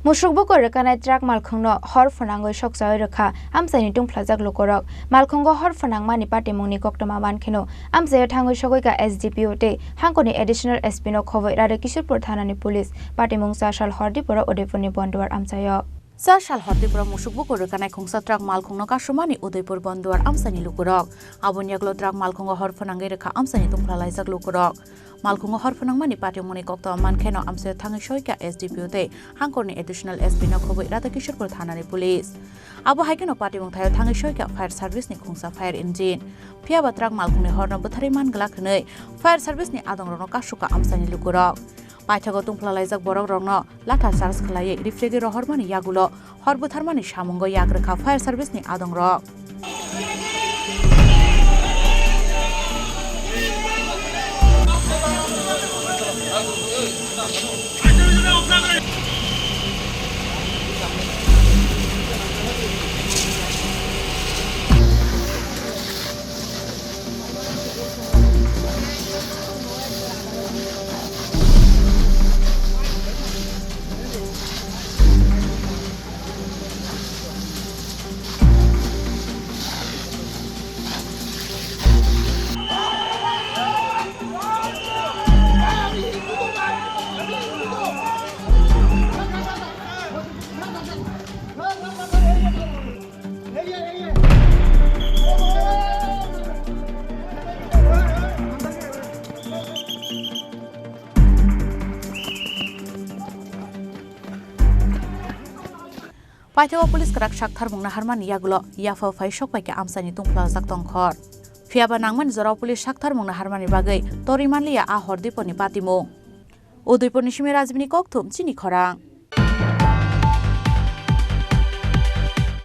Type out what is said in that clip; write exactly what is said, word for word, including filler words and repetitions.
Musuk bukur rwkanai truck malkhungno hor phwnangwi sokchawi rwkha amchaini tungphlajak lukurok. Malkhungo hor phwnangmani patimungni koktwma mankheno amchaio thangwi sogwikha S D P O tei hangkorni additional S P no khobwi Radha Kishorpur thanani police. Patimung cha sal hor diporo Udaipurni Bonduar amchaio. Cha sal hor diporo musuk bukur rwkanai khungsa truck malkhungno kasumani Udaipur Bonduar amchaini lukurok. Aboni yagulo truck malkhungo hor phwnangwi rwkha amchaini tungphlalaijak lukurok. Malkhungo hor phwnangmani patimungni koktwma mankheno amchaio thangwi soikha S D P O tei hangkorni additional S P no khobwi Radha Kishorpur thanani police. Abo hai kheno patimung thaio thangwi soikha fire service ni khungsa fire engine. Phiyaba truck malkhungni horno bwtharwi man glak hwnwi fire service ni adongrokno kasukha amchaini lukurok. Paithago tungphlalaijak borokrokno latha charge khwlaiwi rifrigwi rohormani yagulo hor butharmani samungo yak rwkha fire service ni adongrok. Paithago police kwrak saktharmung naharmani yagulo yapha phai sokpaikha amchaini tungphlajak tongkhor. Phiyaba nangmani jorao police saktharmung naharmani bagwi torwi manliya a hor diponi patimung. Udaipurni simi Rajbini kokthum chini khorang.